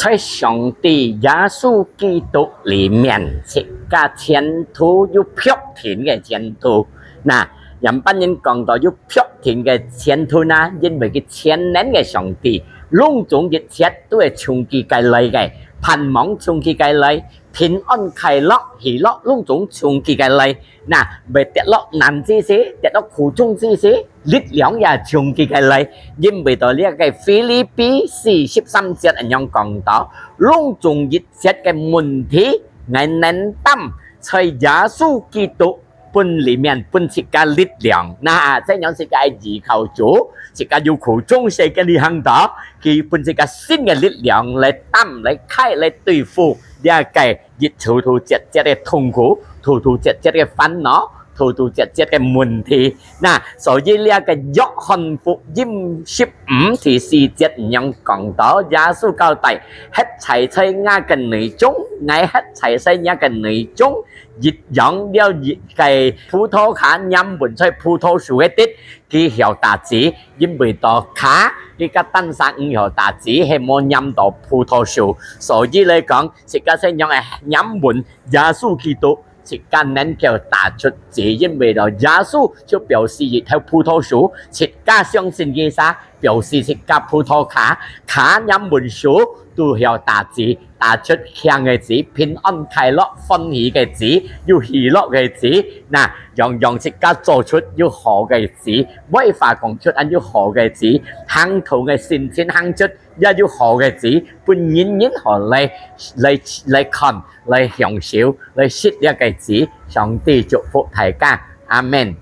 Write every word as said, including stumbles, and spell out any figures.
在上帝耶穌基督裡面，自家前途有確定个前途。那，仰般人講到有確定个前途呢？因為佢全能个上帝，攏總一切都係從佢該來个，盼望從佢該來，平安、快樂、喜樂，攏總從佢該來。那，會跌落難之時，跌落苦衷之時，力量也從佢該來。因為到這个腓立比四十三節恁樣講到，攏總一切个問題，𠊎能擔在耶穌基督本裡面分自家力量。那，這樣自家依靠主，自家有苦衷世界裡行到，佢分自家新个力量來擔、來開、來對付這个一突突折折个痛苦，突突折折个煩惱，突突折折个問題。那，所以這个約翰福音十五第四節恁樣講到，耶穌交代：「歇在在𠊎个內中，𠊎歇在在若个內中，一樣了一个葡萄架黏穩在葡萄樹个底，佢曉打子，因為到架，佢个單儕毋曉打子，係無黏到葡萄樹。」所以來講，自家係仰般黏穩耶穌基督，自家能夠打出子，因為到耶穌就表示一頭葡萄樹，自家相信佢儕，表示自家葡萄架，架黏穩樹，都曉打子，打出慶个子，平安、快樂、歡喜个子，有喜樂个子。那，樣樣自家做出有好个子，會話講出恁有好个子，行動个心情行出 也有好个子，分人人好來，來，來看，來享受，來食這个子。上帝祝福大家，阿們。